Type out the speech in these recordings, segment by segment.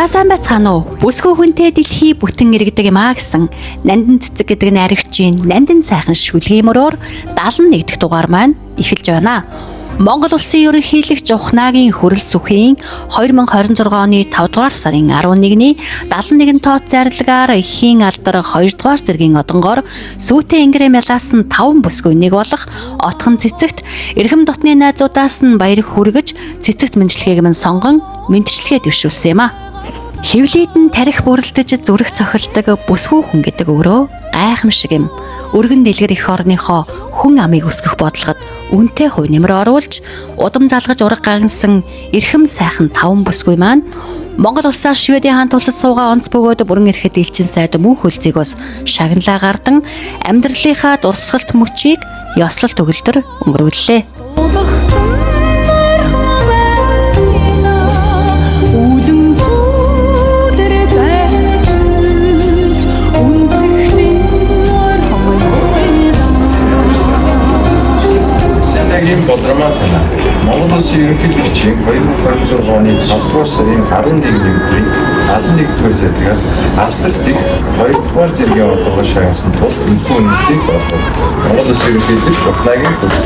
За сайн байцгаана уу? Бүсгүй хүнтэй дэлхий бүтэн иргэдэг юм аа гэсэн Нандин цэцэг гэдэг найрагчийн Нандин сайхан шүлгийн мөрөөр 71 дахь дугаар маань эхэлж байна. Монгол улсын ерөнхийлөгч Ухнаагийн хөрөл сүхийн 2026 оны 5 дугаар сарын 11-ний 71 тооц зарлагаар эхийн алдар 2 дугаар зэргийн одонгоор сүүтэн ингэрэ мялаас нь 5 бүсгүй нэг болох отхон цэцэгт эрхэм дотны найзуудаас нь баяр хүргэж цэцэгт мэндчилгээг минь сонгон мэндчилгээ дэвшүүлсэн юм а. Хевлийд нь тарих бүрэлдэж зүрх цохилдог бүсгүй хүн гэдэг өөрөө гайхамшиг юм. Өргөн дэлгэр эх орныхоо хүн амыг өсгөх бодлогод үнэтэй хувь нэмэр оруулж удам залгаж ураг гансан эрхэм сайхан таван бүсгүй маань Монгол улсаар Шведийн хаант улсад суугаа онц бөгөөд бүрэн эрэхэд элчин сайд мөн хөлзийгөөс шагналаа гардан амьдралынхаа дурсгалт мөчийг ёслол төгөлдөр өнгөрүүллээ. Үлэн сүдэр зайчилж үнсэхний Санагийн бодрмаа тана. Монгол Улсын ерөнхийлөгчийн 2026 оны 5 дугаар сарын 11-ний өдрийн 71 дугаар зэргээр алдарт их 2 дугаар зэргийн одоогоор шагнасан тул энэхүү үнэлтийг олгов. Монгол Улсын ерөнхийлөгч Ухнаагийн хөлс.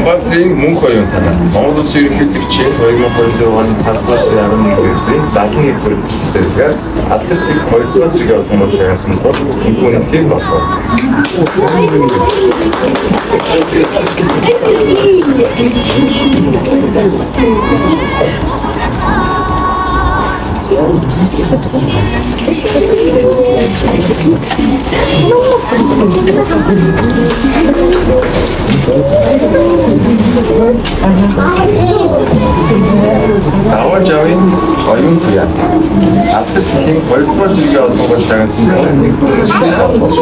Бадрын мөнх оюун тана. Монгол Улсын ерөнхийлөгчийн 2026 оны 5 дугаар сарын 11-ний өдрийн 71 дугаар зэргээр алдарт их 2 дугаар зэргийн одоогоор шагнасан тул энэхүү үнэлтийг олгов. Даваа жавын оюун туяа. Алдарт ихийн 2 дугаар зэргийн одоогоор шагнасан тул энэхүү үнэлтийг олгов.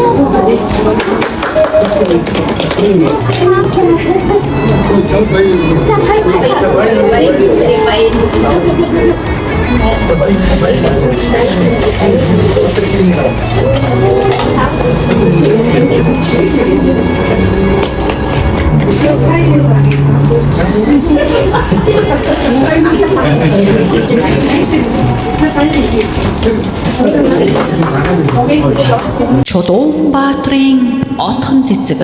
Чулуун Баатрын отхон цэцэг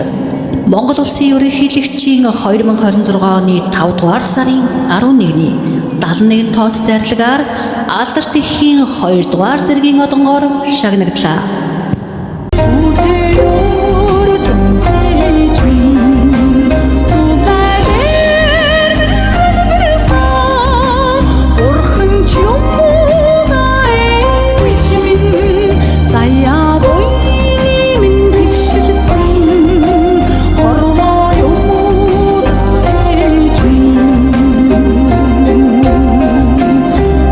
Монгол Улсын ерөнхийлөгчийн 2026 оны 5 дугаар сарын 11-ний 71 тооц зарлагаар алдарт эхийн 2 дугаар зэргийн одонгоор шагнагдлаа. Заяа буйны минь тэгшилсэн хорвоо юм уу ээж минь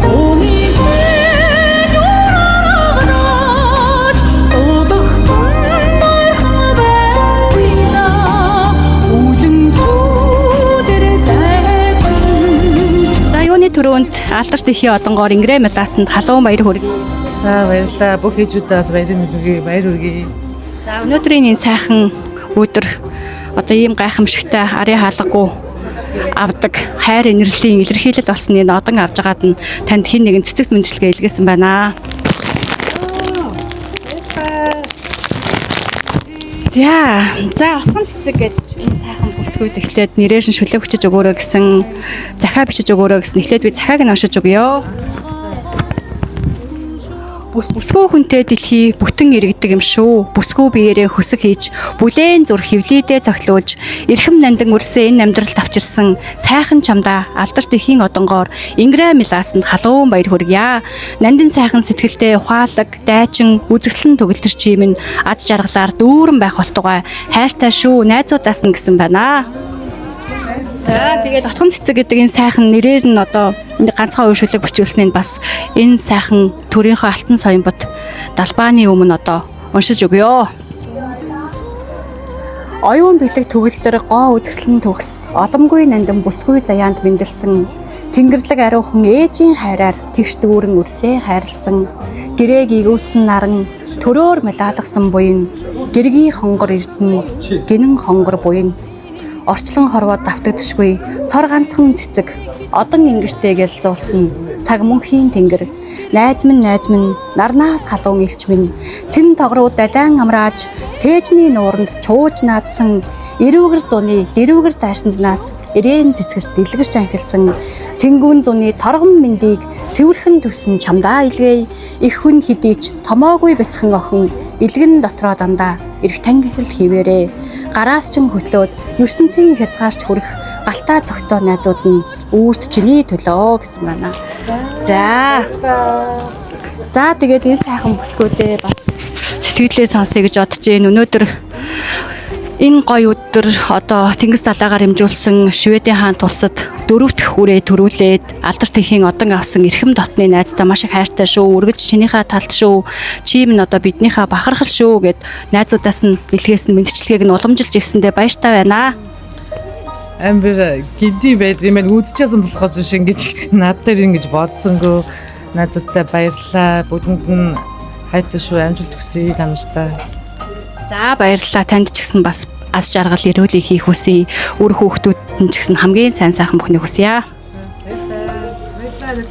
Түүний сэж урагнаж дуудахтан ойрхон байна үлэн сүдэр зайчилж. За юуны түрүүнд алдарт эхийн одонгоор ингэрэ мялаасанд халуун баяр хүргэе. За баярлалаа. Бүх ээжүүдээ бас баярын мэнд хүргэе, баяр хүргэе. За өнөөдрийн энэ сайхан өдөр одоо ийм гайхамшигтай арын хаалгагүй авдаг хайр инэрлийн илэрхийлэл болсон энэ одон авж байгаад нь танд хин нэгэн цэцэгт мэндчилгээ илгээсэн байна. За за отхон цэцэг гэж энэ сайхан бүсгүйд эхлээд нэрээр нь шүлэг хүчиж өгөөрэй гэсэн захиа бичиж өгөөрэй гэсэн эхлээд би захиаг нь уншиж өгье. Бүсгүй хүнтэй дэлхий бүтэн иргэдэг юм шүү. Бүсгүй биеэрээ хөсөг хийж, бүлээн зүр хөвлийдээ цохилуулж, эрхэм нандин үрсээ энэ амьдралд авчирсан сайхан чамдаа алдарт эхийн одонгоор Ингрэ милаасанд халуун баяр хүргье. Нандин сайхан сэтгэлтэй ухаалаг, дайчин, үзэсгэлэн төгөлдөр чим нь ад жаргалаар дүүрэн байх болтугай. Хайртай шүү, найзуудаас нь гэсэн байна. За тэгээд отхон цэцэг гэдэг энэ сайхан нэрээр нь одоо энэ ганцхан уй шүлэг бичүүлсэн нь бас энэ сайхан төрийнхөө алтан соён бот далбааны өмнө одоо уншиж өгөө. Оюун бэлэг төгөлдөр гоо үзэсгэлэн төгс, оломгүй нандин бүсгүй заяанд мэндэлсэн. Тэнгэрлэг ариухан ээжийн хайраар тэгш дүүрэн үрсээ хайрлсан. Гэрээг игүүлсэн наран төрөөр мэлаалгасан буян, гэргийн хонгор эрдэнэ, гинэн хонгор буян. Орчлон хорвоод давтагдшгүй цор ганцхан цэцэг одон ингэжтэй гялзуулсан цаг мөнхийн тэнгэр найз минь, найз минь, нарнаас халуун элч минь, цэн тогруу далайн амрааж цээжний нууранд чуулж наадсан, эрүүгэр зуны дэрүүгэр дайшинзнаас эрээн цэцгэс дэлгэрч анхилсан, цэнгүүн зуны торгон мэндийг цэвэрхэн төссөн чамдаа илгээе. Их хүн хэдий ч томоогүй бяцхан охин илгэн дотроо дандаа эрх тангихэл хിവэрээ гараас чин хөтлөөд ертөнцийн хязгаарч хүрэх галтаа цогтой найзууд нь үүрт чиний төлөө гэсэн байна. За. За, тэгээд энэ сайхан бүсгүүдээ бас сэтгэлээ сонсъё гэж бодож байна. Өнөөдөр энэ гоё өдөр одоо тэнгис далаагаар хэмжүүлсэн Шведийн хаан тулсад дөрөв дэх үрээ төрүүлээд алдар тэнхийн одон авсан эрхэм дотны найздаа маш их хайртай шүү. Үргэлж чинийхээ талд шүү. Чи минь одоо биднийхээ бахархал шүү гэд найзуудаас нь бэлгээс нь мэдчилгээг нь уламжилж ирсэндээ баяртай байна. Амбер гиди байд юм байна. Үзчихсэн болохоос биш ингэж над дээр ингэж бодсонгүй. Найзуудтай баярлалаа. Бүгдэнд нь хайртай шүү. Амжилт хүсье та нартай. За, баярлалаа. Танд ч гэсэн бас аз жаргал эрүүлийг хийх хүсье. Үр хүүхдүүд нь ч гэсэн хамгийн сайн сайхан бүхнийг хүсье.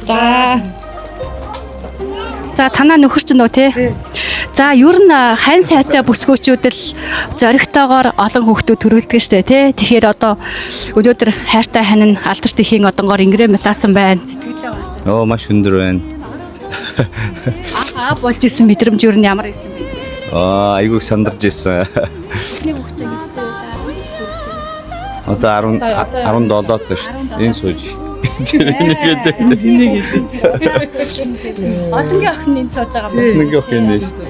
За. За, танаа нөхөр чинь нөө те. За, ер нь хань сайтай бүсгүүчүүд л зоригтойгоор олон хүүхдүүд төрүүлдэг штэ те. Тэгэхээр одоо өнөөдөр хайртай хань нь алдарт ихийн одонгоор ингэрээ мэлаасан байна. Сэтгэлээ байна. Оо, маш өндөр байна. Аа, болж исэн мэдрэмж ер нь ямар исэн бэ? Аа, айгүйх сандарч ирсэн. Эхний хүүхд чинь хэдтэй байлаа? Одоо 10 17 таа шүү. Энэ сууж шүү. Тэр нэгээд Тэнийг хэлээ. Одонгийн охин энд сууж байгаа юм. нэг өх юм шүү.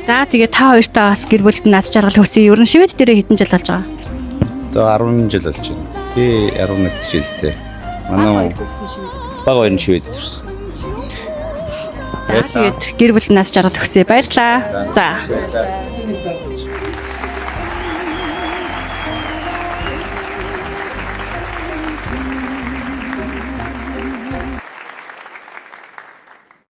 За, тэгээ та хоёртаа бас гэр бүлд нь аз жаргал хүсье. Ер нь Швед дээрээ хэдэн жил болж байгаа? Одоо 10 жил болж байна. Тий, 11 жилтэй. Манай баг хоёр нь Швед төрсөн. За, тэгээд гэр бүлд нь аз жаргал хүсье. Баярлалаа. За.